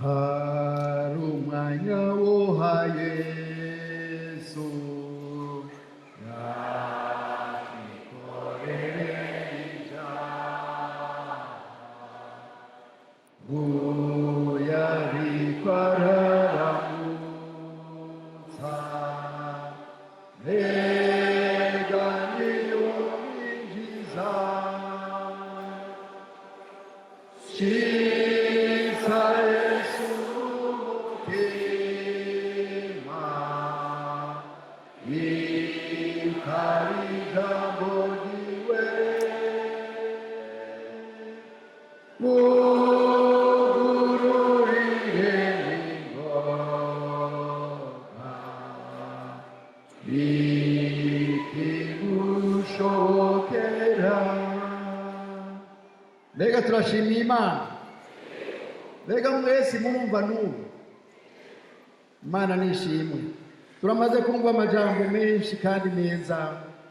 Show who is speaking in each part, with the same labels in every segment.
Speaker 1: Hari umwanya woha Yesu yakwikorere ibyaha, uyabikwa araramutsa, mbega niyo mwinjiza Shitsa Yesu umutima, ikari ijambo ryiwe, mugururire n'ingoga, bikigushobokera. Mbega turashimiye Imana! Mbega mwese murumva n'ubu? Imana nishimwe. Turamaze kumva amajambo menshi kandi meza.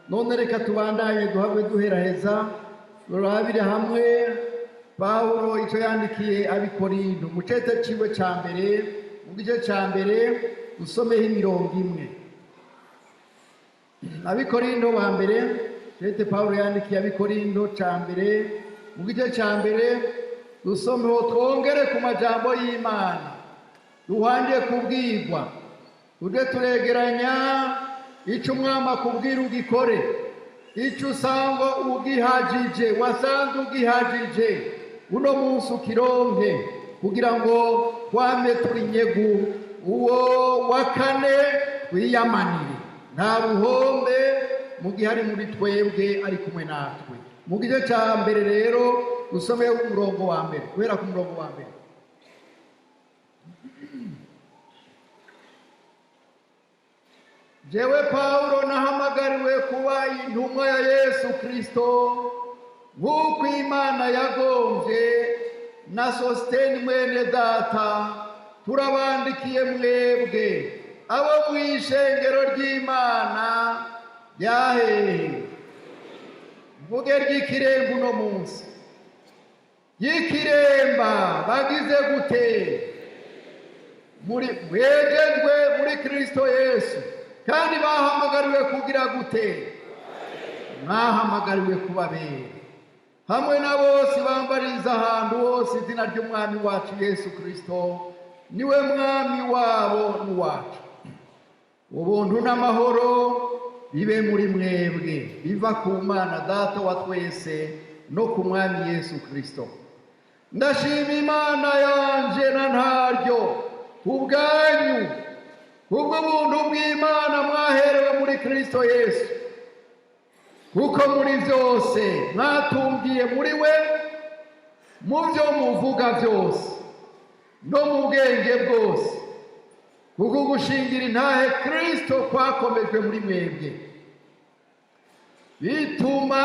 Speaker 1: None reka tubandanye, duhabwe duheraheza, turabire hamwe Pawulo icyo yandikiye Abikorinto mu cete ciwe ca mbere, mu gice ca mbere, dusomeho imirongo imwe. Abikorinto ba mbere, cete Pawulo yandikiye Abikorinto ca mbere, mu gice ca mbere, dusomeho, twongere ku majambo y'Imana duhanje kubwirwa. Tuje turegeranya icyo Umwami akubwira ugikore, icyo usanga ugihagije, wasanze ugihagije uno munsi ukironke, kugira ngo twame turi nyegu uwo wa kane twiyamanire. Nta buhombe mu gihe ari muri twebwe, ari kumwe natwe. Mu gice cya mbere rero, dusomeye umurongo wa mbere, guhera ku murongo wa mbere. Jewe Pawulo nahamagariwe kuba intumwa ya Yesu Kristo nk'uko Imana yagombye, na Sositeni mwene data, turabandikiye mwebwe abo mu ishengero ry'Imana ryahehe? Mvuge ry'ikiremba uno munsi, y'ikiremba. Bagize gute? Muri mwejejwe muri Kristo Yesu, kandi bahamagariwe kugira gute? Mwahamagariwe kubabera hamwe na bose bambariza ahantu hose izina ry'Umwami wacu Yesu Kristo, niwe Mwami wabo n'uwacu. Ubuntu n'amahoro bibe muri mwebwe biva ku Mana Data wa twese no ku Mwami Yesu Kristo. Ndashima Imana yanje na ntaryo ku bwanyu, kubw'ubuntu bw'Imana mwaherewe muri Kristo Yesu, kuko muri byose mwatungiye muri we, mu byo muvuga byose no mu bwenge bwose, kuko gushingira intahe Kristo kwakomejwe muri mwebwe, bituma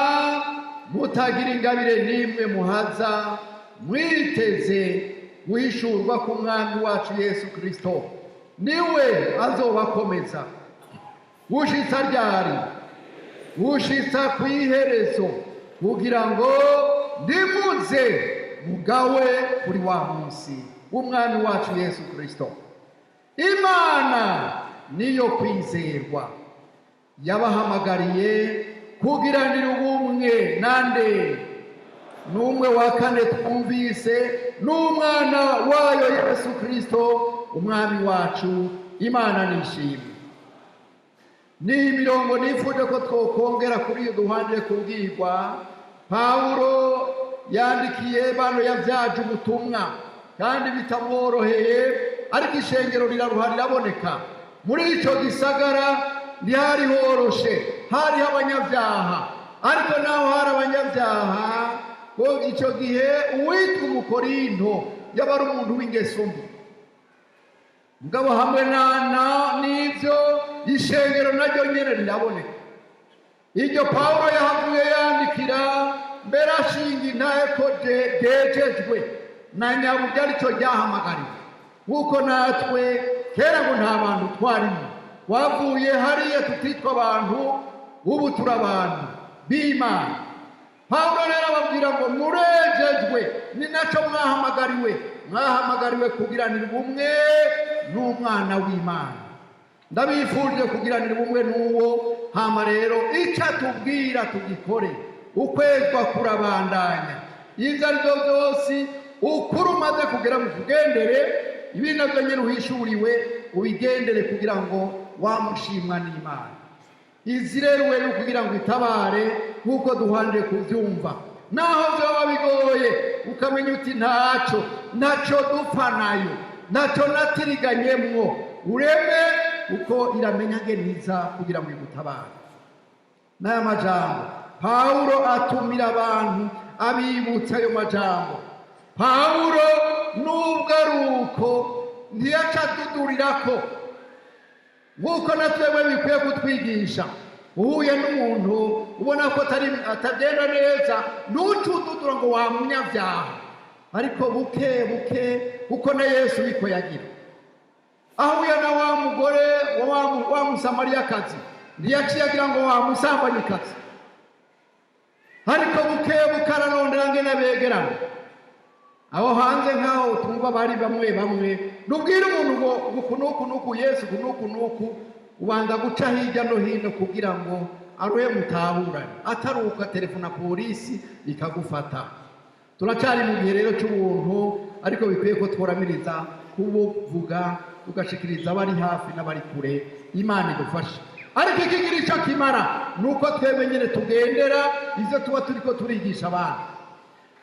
Speaker 1: mutagira ingabire n'imwe muhaza, mwiteze guhishurwa k'Umwami wacu Yesu Kristo. Niwe azobakomeza gushitsa ryari? Gushitsa ku iherezo, kugira ngo ndimuze mugawe kuri wa munsi w'Umwami wacu Yesu Kristo. Imana niyo kwizerwa, yabahamagariye kugiranira ubumwe nande? N'umwe wa kane twumvise, n'Umwana wayo Yesu Kristo Umwami wacu. Imana nishimwe. Ni imirongo nifuje ko twokongera kuri iyo duhanje kubwirwa. Pawulo yandikiye bano yabyaje ubutumwa kandi bitamworoheye, ariko ishengero riraruha riraboneka. Muri icyo gisagara ntihari horoshe, hariho abanyabyaha, ariko naho hari abanyabyaha ko icyo gihe uwitwa Umukorinto yaba ari umuntu w'ingeso mbi. Mugabo hamwe n'ibyo, ishengero naryo nyine riraboneka. Iryo Pawulo yahavuye yandikira mbere ashinga intahe ko ryejejwe na nyaburyo, aricyo ryahamagariwe, nk'uko natwe kera ngo nta bantu twarimo, wavuye hariya tutitwa abantu, ubu turi abantu b'Imana. Pawulo rero ababwira ngo murejejwe, ni nacyo mwahamagariwe. Mwahamagariwe kugiranira ubumwe n'Umwana w'Imana. Ndabifurije kugiranira ubumwe n'uwo. Hama rero icyo atubwira tugikore. Ukwezwa kurabandanya. Ibyo ari byo byose, ukuri umaze kugera mu kugendere, ibi nabyo nyine uhishuriwe, ubigendere kugira ngo wamushimwa n'Imana. Izi rero we kugira ngo itabare nk'uko duhanje kubyumva, naho byaba bigoye, ukamenya uti ntacyo, ntacyo dupfa nayo, ntacyo natiriganyemwo, ureme uko iramenya ngeniza kugira ngo igutabare. N'aya majambo Pawulo atumira abantu, abibutsa ayo majambo. Pawulo nubwo ari uko, ntiyaca adudurirako, nk'uko na twebwe bikwiye kutwigisha. Uhuye n'umuntu ubona ko atagenda neza, ntuce ududura ngo wamunyabyaha, ariko buke buke, kuko na Yesu niko yagira. Ahuye na wa mugore wa Musamariyakazi, ntiyaciye agira ngo wa musambanyikazi, ariko buke buke ararondera ngene begerana. Aho hanze nk'aho twumva bari bamwe bamwe, nubwira umuntu ngo uku n'uku n'uku, Yesu uku n'uku n'uku, ubanza guca hirya no hino kugira ngo aruhe mutahurane, atari uko telefona polisi ikagufata. Turacyari mu gihe rero cy'ubuntu, ariko bikwiye ko tworamiriza kubuvuga, tugashikiriza abari hafi n'abari kure. Imana idufashe. Ariko ikigira icyo kimara ni uko twebwe nyine tugendera ibyo tuba turi ko turigisha abandi.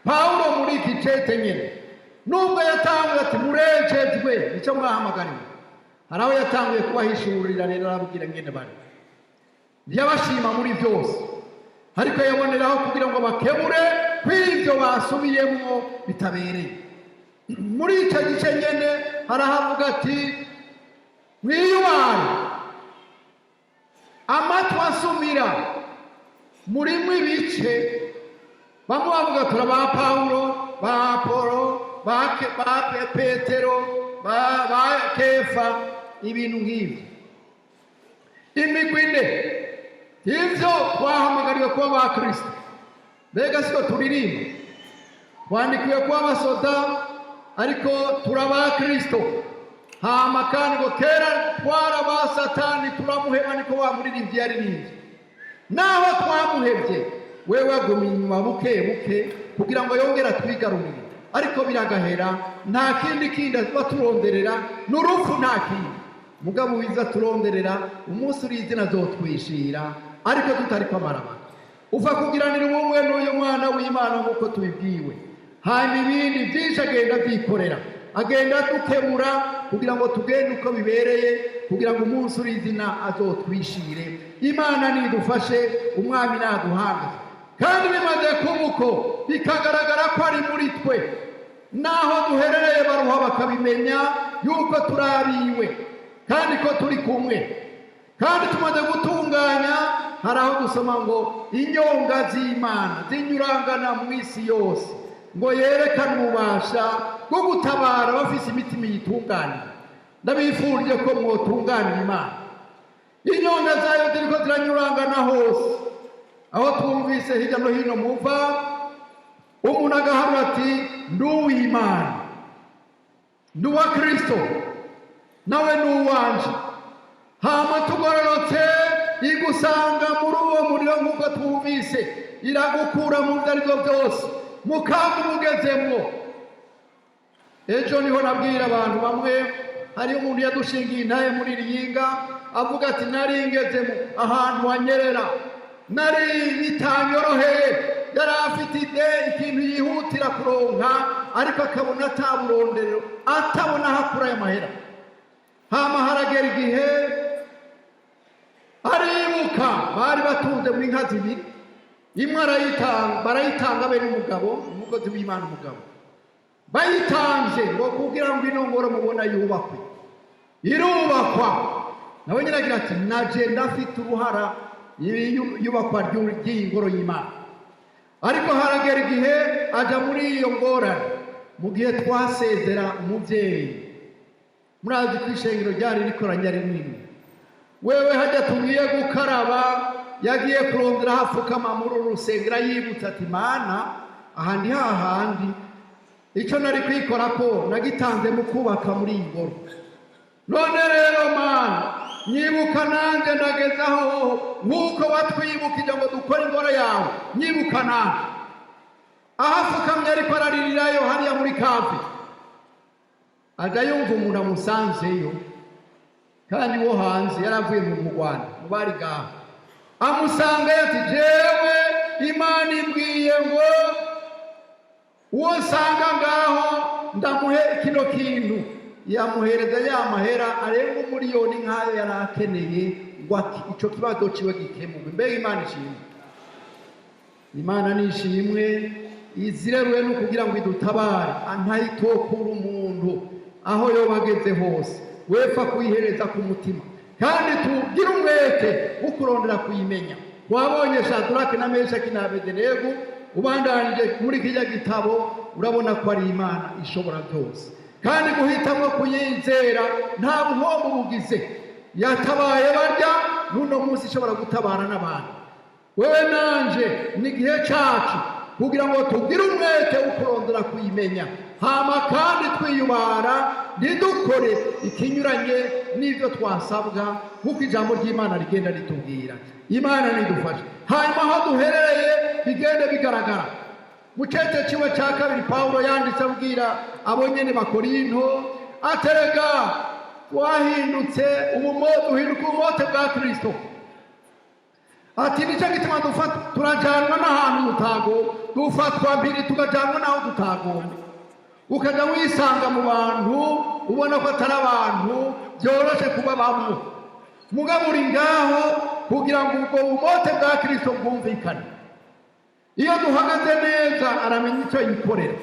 Speaker 1: Pawulo muri iki cete nyine, nubwo yatanguye ati murejejwe, nicyo mwahamagariwe, hari aho yatanguye kubahishurira rero, arababwira ngene bari. Ntiyabashima muri byose, ariko yaboneraho kugira ngo bakebure kw'ibyo basubiyemwo bitabereye. Muri icyo gice nyene harahavuga ati mwiyubare, amatwi asumira, murimo ibice. Bamwe bavuga tura ba Pawulo, ba Apolo, ba Petero, ba Kefa, ibintu nk'ibyo, imigwi ine. Ibyo twahamagariwe kuba ba Kirisito. Mbega siko turirimba? Twandikiwe kuba abasoda, ariko turaba Kirisito. Hama kandi ngo kera twaraba Satani, turamuheba, niko wa muririmbyi yaririmbye. Naho twamuhebye, wewe aguma inyuma buke buke kugira ngo yongere atwigarurire, ariko biragahera. Nta kindi kindi aba turonderera, ni urupfu, nta kindi. Mugabo wiza turonderera, umunsi uri izina azotwishira, ariko tutari kwamaramara. Uva kugiranira ubumwe n'uyu Mwana w'Imana nk'uko tubibwiwe. Hanyuma ibindi byinshi agenda abyikorera, agenda adukebura kugira ngo tugende uko bibereye, kugira ngo umunsi uri izina azotwishire. Imana nidufashe, Umwami naduhange. Kandi bimaze kuba uko, bikagaragara ko ari muri twe, naho duherereye baruha bakabimenya yuko turabiwe kandi ko turi kumwe kandi tumaze gutunganya. Hari aho dusoma ngo inyonga z'Imana zinyurangana mu isi yose, ngo yerekane ububasha bwo gutabara bafise imitima iyitunganiye. Ndabifurije ko mwotunganira Imana. Inyonga zayo ziriko ziranyurangana hose, aho twumvise hirya no hino muva, umuntu agaharura ati ndi uw'Imana, ndi uwa Kristo, nawe ni uwanje. Hama tugororotse, igusanga muri uwo muriro nk'uko twumvise, iragukura mu byo ari byo byose, mu kaga umugezemwo. Ejo niho nabwira abantu bamwe, hariyo umuntu yadushingiye intahe muri Riyinga, avuga ati naringezemo ahantu hanyerera, nari bitanyoroheye. Yari afite ide, ikintu yihutira kuronka, ariko akabona ataburondero, atabona aho akura ayo mahera. Hama haragera igihe aribuka bari batunze mu inka zibiri, imwe arayitanga, barayitanga be n'umugabo, umukozi w'Imana. Umugabo bayitanze ngo kugira ngo ino ngoro mubona yubakwe, irubakwa. Nawe nyine agira ati naje ndafite uruhara iyubakwa ry'iyi ngoro y'Imana. Ariko haragera igihe aja muri iyo ngorane. Mu gihe twasezera umubyeyi, murazi ko ishengero ryari rikoranye ari rinini, wewe hajya tugiye gukaraba, yagiye kurondera hapfukama muri uru rusengero, yibutsa ati Mana, aha ndi hahandi. Icyo nari kwikora ko nagitanze mu kubaka muri iyi ngoro. None rero Mana, nyibuka nanjye ndagezaho nk'uko watwibukije ngo dukore ingoro yawe, nyibuka nanjye. Aho apfukamye ariko araririrayo hariya muri cave, aja yumva umuntu amusanzeyo kandi wo hanze, yari avuye mu Rwanda mu bari ngaho. Amusanga ati: "Jewe Imana imbwiye ngo uwo nsanga ngaho ndamuhe kino kintu." Yamuhereza ya mahera arenga umuriyoni nk'ayo yari akeneye ngo ico kibazo ciwe gikemurwe. Mbega Imana ishimwe! Imana nishimwe, izireruwe no kugira ngo idutabare. Ntayitokura umuntu aho yoba ageze hose, wepfa kuyihereza ku mutima kandi tugire umwete wo kurondera kuyimenya. Wabonye Shadurake na Meshaki na Abedenego, ubandanije muri kirya gitabo urabona ko ari Imana ishobora byose, kandi guhitamo kuyizera nta buhombo bugize. Yatabaye barya, n'uno munsi ishobora gutabara n'abantu. Wewe nanje ni igihe cacu kugira ngo tugire umwete wo kurondera kuyimenya, hama kandi twiyubara ntidukore ikinyuranye n'ibyo twasabwa nk'uko ijambo ry'Imana rigenda ritubwira. Imana nidufashe. Hanyuma aho duherereye bigende bigaragara. Mu cete ciwe cya kabiri Pawulo yanditse abwira abo nyene Bakorinto, aterega wahindutse ubumote, uhinduka ubumote bwa Kristo. Ati: "Nicyo gituma turajanwa n'ahantu tutago, dufatwa mpiri tukajanwa n'aho tutagomba." Ukaja wisanga mu bantu ubona ko atari abantu byoroshe kuba bamwe, mugabo uri ngaho kugira ngo ubwo bumote bwa Kristo bwumvikane. Iyo duhagaze neza aramenya icyo yikorera.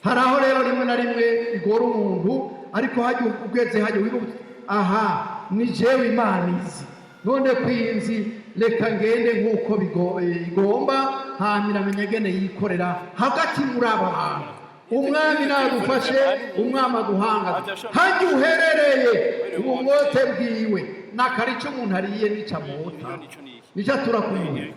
Speaker 1: Hari aho rero rimwe na rimwe bigora umuntu, ariko hajya ugeze hajya wibuka uti: "Aha ni jewe Imana izi, none kwinzi reka ngende nk'uko igomba." Hanyuma iramenya ngene yikorera hagati muri aba bantu. Umwami nagufashe, umwami aguhangaze hajya uherereye. Ubumwote bwiwe nakari icyo umuntu ariye nica mota nicyo atura ku muntu.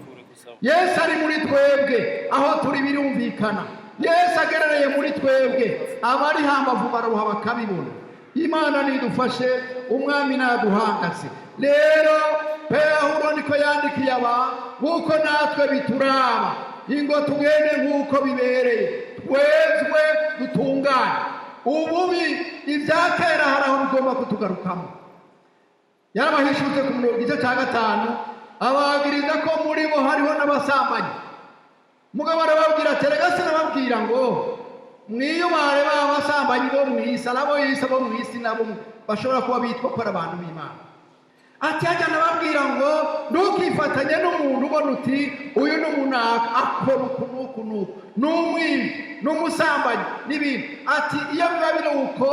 Speaker 1: Yesu ari muri twebwe, aho turi birumvikana. Yesu agerereye muri twebwe, abari hambavu bararuha bakabibona. Imana nidufashe, umwami naduhangaze. Rero Pawulo niko yandikiye aba, nk'uko natwe bituraba, ingo tugende nk'uko bibereye, twezwe, dutungane. Ububi ibya kera hari aho bigomba kutugarukamo. Yarabahishutse ku murongo igice cya 5, abagiriza ko muri bo hariho n'abasambanyi. Mugabo arababwira ati: "Erega sinababwira ngo mwiyubare ba basambanyi bo mu isi, arabo isi, bo mu isi nabo bashobora kuba bitwa ko ari abantu b'Imana." Ati: "Hajya nababwira ngo ntukifatanye n'umuntu ubona uti uyu ni umunaka, akora uku n'uku n'uku, ni umwibi, ni umusambanyi n'ibindi." Ati: "Iyo biba biri uko,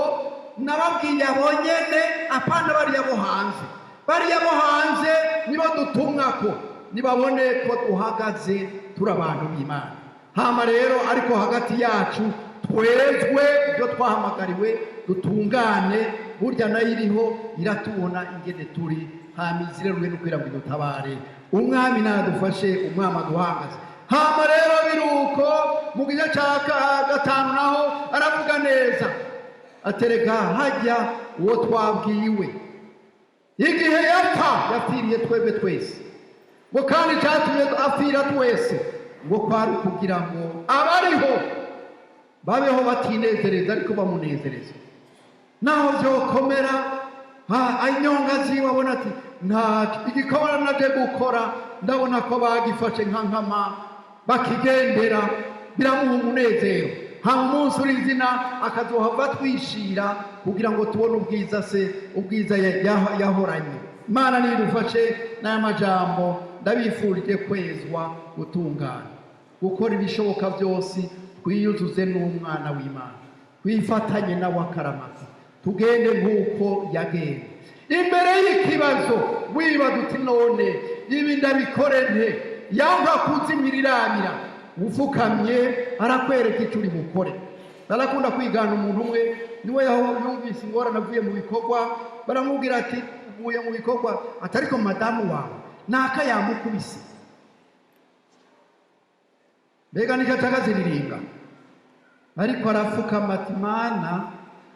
Speaker 1: nababwiye abo nyene, apana bariya bo hanze. Bariya bo hanze nibo dutumwa ko nibabone ko duhagaze turi abantu b'Imana. Hama rero ariko hagati yacu twezwe ibyo twahamagariwe, dutungane." Burya nayo iriho iratubona ingene turi, hama izireruwe no kugira ngo idutabare. Umwami nadufashe, umwami aduhangaze. Hama rero biruko mu gice cya 5 naho aravuga neza, atereka hajya uwo twabwiwe igihe yapfa yapfiriye twebwe twese, ngo kandi icyatumye apfira twese ngo kwari ukugira ngo abariho babeho batinezereza ariko bamunezereza. Naho byokomera, inyonga ziwe abona ati: "Ntacyo, igikorwa naje gukora ndabona ko bagifashe nka nkama bakigendera." Biramuha umunezero. Hama umunsi uri izina akazohava twishira kugira ngo tubone ubwiza se, ubwiza yahoranye. Imana nidufashe n'aya majambo. Ndabifurije kwezwa, gutungana, gukora ibishoboka byose twiyuzuze n'umwana w'Imana, twifatanye nawe akaramata, tugende nk'uko yagenda. Imbere y'ikibazo wibaza uti: "None ibi ndabikore nte?" Yanga kuzimiriramira upfukamye, arakwereka icyo uri bukore. Barakunda kwigana umuntu umwe, niwe yumvise ingorane avuye mu bikorwa. Baramubwira ati: "Uvuye mu bikorwa?" Ati: "Ariko madamu wawe naka yamukubise." Mbega nicyo acakaziriringa? Ariko arapfukama ati: "Mana,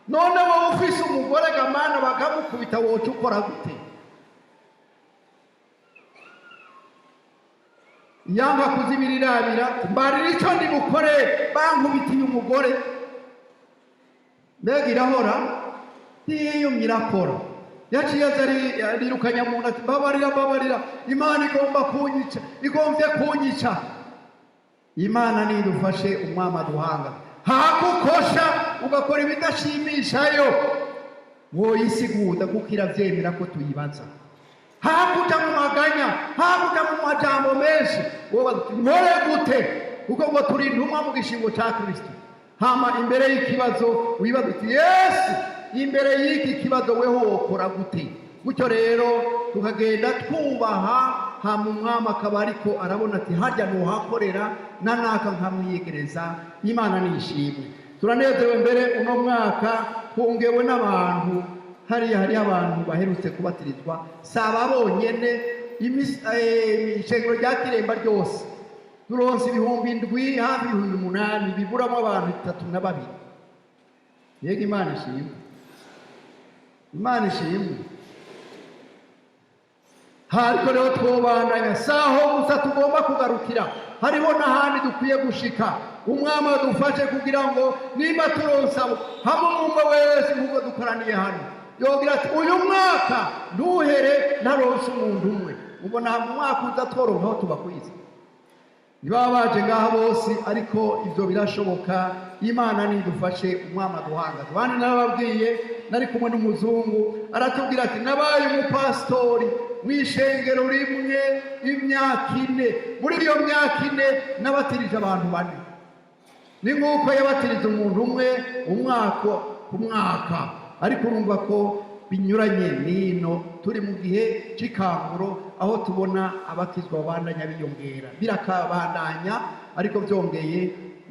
Speaker 1: none wowe ufise umugore ga Mana, bakamukubita, woca ukora gute?" Yanga kuzibirirabira, mbarira icyo ndi bukore, bankubitiye umugore. Mbega irahora ntiyiyumye, irakora. Yaciye aza arirukanya mu nda ati: "Mbabarira, mbabarira, Imana igomba kunyica, igombye kunyica." Imana nidufashe, umwami aduhanga hakukosha ugakora ibidashimishayo, woyisigunda kuko iravyemera ko tuyibaza. Hakuja mu maganya, hakuja mu majambo menshi, wowe nkore gute? Kuko ngo turi intumwa mu gishingo ca Kristo. Hama imbere y'ikibazo wibaza uti: "Yesu, imbere y'iki kibazo weho wokora gute?" Gutyo rero tukagenda twubaha, hama umwami akaba ariko arabona ati: "Harya nuhakorera na naka nkamwiyegereza." Imana nishimwe, turanezerewe. Mbere uno mwaka twongewe n'abantu hariya, hariho abantu baherutse kubatirizwa, si aba bonyene. Ishengero rya Kiremba ryose turonse 7000, hafi 8000, biburamo abantu 32. Yego, Imana ishimwe, Imana ishimwe. Ariko rero twobandanya, si aho gusa tugomba kugarukira, hariho n'ahandi dukwiye gushika. Umwami adufashe kugira ngo nimba turonse abo hamwe, umwe wese nk'uko dukoraniye hano yogira ati: "Uyu mwaka ntuhere ntaronse umuntu umwe." Ubona mu mwaka uza tworonka aho tubakwiza, ntibaba baje ngaha bose, ariko ibyo birashoboka. Imana nidufashe, umwami aduhangaze. Abandi narababwiye, nari kumwe n'umuzungu, aratubwira ati: "Nabaye umupasitori mu ishengero rimwe imyaka 4. Muri iyo myaka 4 nabatirije abantu bane." Ni nk'uko yabatiriza umuntu umwe umwaka ku mwaka, ariko urumva ko binyuranye n'ino. Turi mu gihe c'ikanguro aho tubona abakizwa babandanya biyongera, birakabandanya. Ariko byongeye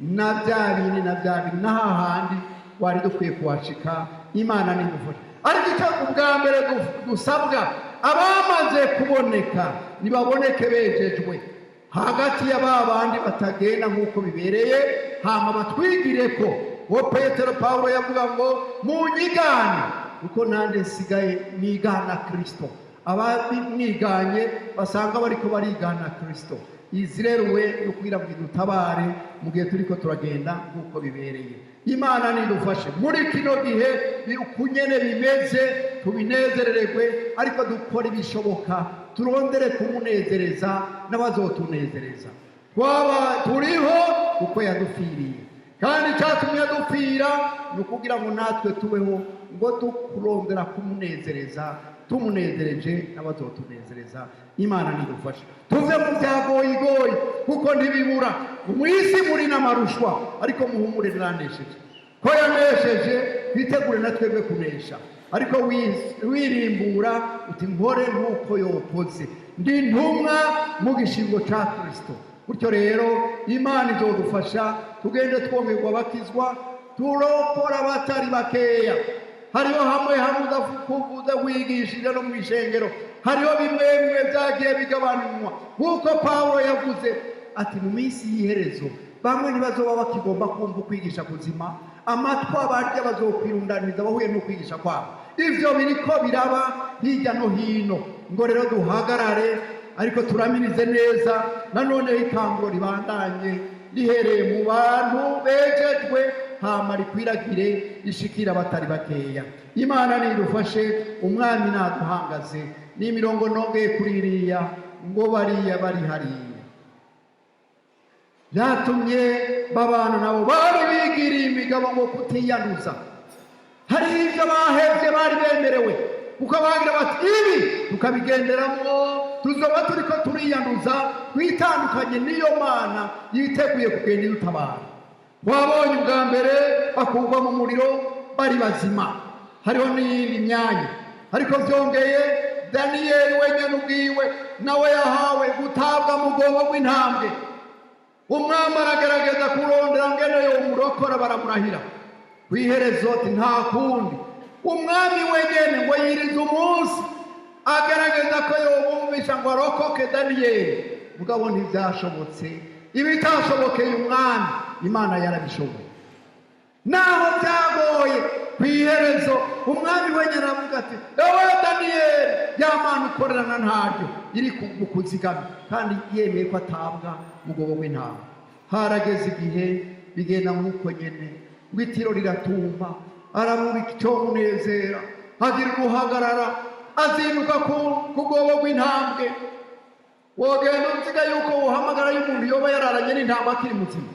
Speaker 1: na bya bindi na bya bindi n'ahahandi wari dukwiye kuhashika. Imana nidufasha. Ariko icyo ubwa mbere dusabwa, abamaze kuboneka nibaboneke bejejwe hagati ya ba bandi batagenda nk'uko bibereye, hama batwigire ko uwo Petero Pawulo yavuga ngo: "Munyigane kuko nanjye nsigaye nigana Kristo." Abamwiganye basanga bariko barigana Kristo. Izireruwe no kugira ngo idutabare mu gihe turiko turagenda nk'uko bibereye. Imana nidufashe muri kino gihe ukunyene bimeze, tubinezerererwe, ariko dukore ibishoboka, turondere kumunezereza n'abazotunezereza. Twaba turiho kuko yadupfiriye, kandi icyatumye adupfira ni ukugira ngo natwe tubeho, ngo tukurondera kumunezereza, tumunezereje n'abazotunezereza. Imana nidufashe tuve mu byagoyigoyi, kuko ntibibura mu isi, muri n'amarushwa, ariko muhumure, naranesheje. Ko yanesheje, twitegure na twebwe kunesha. Ariko wirimbura uti: "Nkore nk'uko yokoze, ndi intumwa mu gishingo ca Kristo." Gutyo rero Imana izodufasha, tugende twongerwa abakizwa, turokora abatari bakeya. Hariho hamwe hamwe udakuvuza wigishije no mu ishengero, hariho bimwe bimwe byagiye bigabanywa, nk'uko Pawulo yavuze ati: "Mu minsi y'iherezo bamwe ntibazoba bakigomba kumva ukwigisha kuzima, amatwi abarya bazokwirundaniza bahuye n'ukwigisha kwabo." Ivyo biriko biraba hirya no hino. Ngo rero duhagarare, ariko turamirize neza. Nanone ikanguro ribandanye rihereye mu bantu bejejwe, hama rikwiragire rishikira abatari bakeya. Imana nidufashe, umwami naduhangaze. N'imirongo nongeye kuri iriya ngo bariya bari hariya byatumye babana nabo bari bigiriye imigabo ngo kutiyanduza. Hari ibyo bahevye bari bemerewe, kuko bagira bati: "Ibi tukabigenderamo tuzoba turiko turiyanduza, twitandukanye n'iyo Mana yiteguye kugenda idutabara." Wabonye ubwa mbere bakurwa mu muriro bari bazima, hariho n'iyindi myanya. Ariko byongeye Daniyeli wenyine ubwiwe nawe yahawe gutabwa mu rwobo rw'intambwe. Umwami aragerageza kurondera ngene yomurokora, baramurahira. Ku iherezo ati: "Nta kundi." Umwami wenyine ngo yirize umunsi agerageza ko yobumvisha ngo arokoke Daniyeli, mugabo ntibyashobotse. Ibitashobokeye umwami, Imana yarabishoboye. Naho byagoye, ku iherezo umwami wenyine aravuga ati: "Ewe Daniyeli, ya Mana ukorerana ntaryo iri mu kuzigama," kandi yemeye ko atabwa mu mwobo w'intama. Harageze igihe bigenda nk'uko nyene, ngo itiro riratumba, arabura icyo munezera, agira uruhagarara, azinduka ku rwobo rw'intambwe. Wogenda unziga yuko uhamagara y'umuntu yoba yararanye n'intambwe akiri muzima.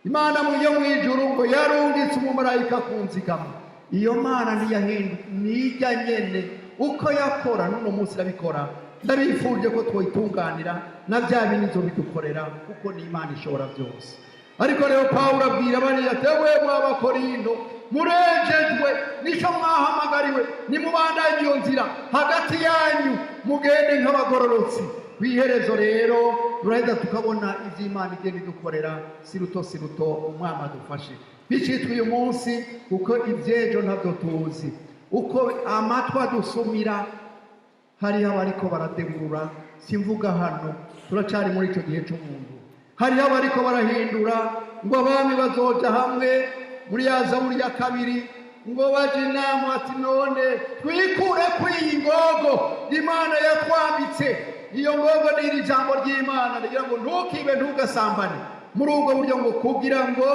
Speaker 1: Imana yo mu ijuru ngo yarungitse umumarayika ku nzigama. Iyo Mana ntiyahinduka, nijya nyene uko yakora n'uno munsi irabikora. Ndabifuje ko twoyitunganira na bya bindi bidukorera, kuko ni Imana ishobora byose. Ariko rero Pawulo abwira bariya ati: "Ewe mw'Abakorindo, murejejwe, nico mwahamagariwe, nimubandanye iyo nzira hagati yanyu, mugende nk'abagororotsi." Ku iherezo rero turaheza tukabona iby'Imana igenda idukorera, si ruto, si ruto. Umwami adufashe bicitwa uyu munsi, kuko iby'ejo ntabyo tuzi. Uko amatwi adusumira, hariho abariko barategura, simvuga hano, turacari muri icyo gihe cy'umuntu. Hariho abariko barahindura ngo abami bazoja hamwe muri ya Zaburi ya kabiri, ngo baje inama ati: "None twikure kuri iyi ngogo Imana yatwambitse." Iyo ngogo ni iri jambo ry'Imana rigira ngo ntukibe, ntugasambane. Muri ubwo buryo ngo kugira ngo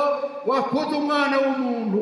Speaker 1: wakuze umwana w'umuntu,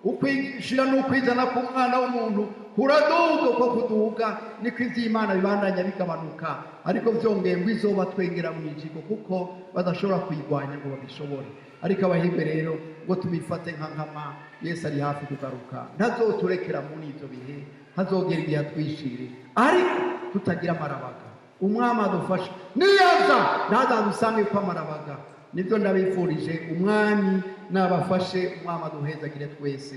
Speaker 1: ukwishira n'ukwizana k'umwana w'umuntu kuraduga, uko kuduga niko iby'Imana bibandanya bigabanuka. Ariko byongeye ngo izoba twengera mu ijigo, kuko badashobora kuyirwanya ngo babishobore. Ariko abahirwe rero ngo tubifate nka nkama, Yesu ari hafi kugaruka, ntazoturekera muri ibyo bihe, hazogera igihe atwishire ariko tutagira amarabaga. Umwami adufasha, niyaza ntazadusange ko amarabaga. Nibyo ndabifurije. Umwami nabafashe, umwami aduhezagire twese.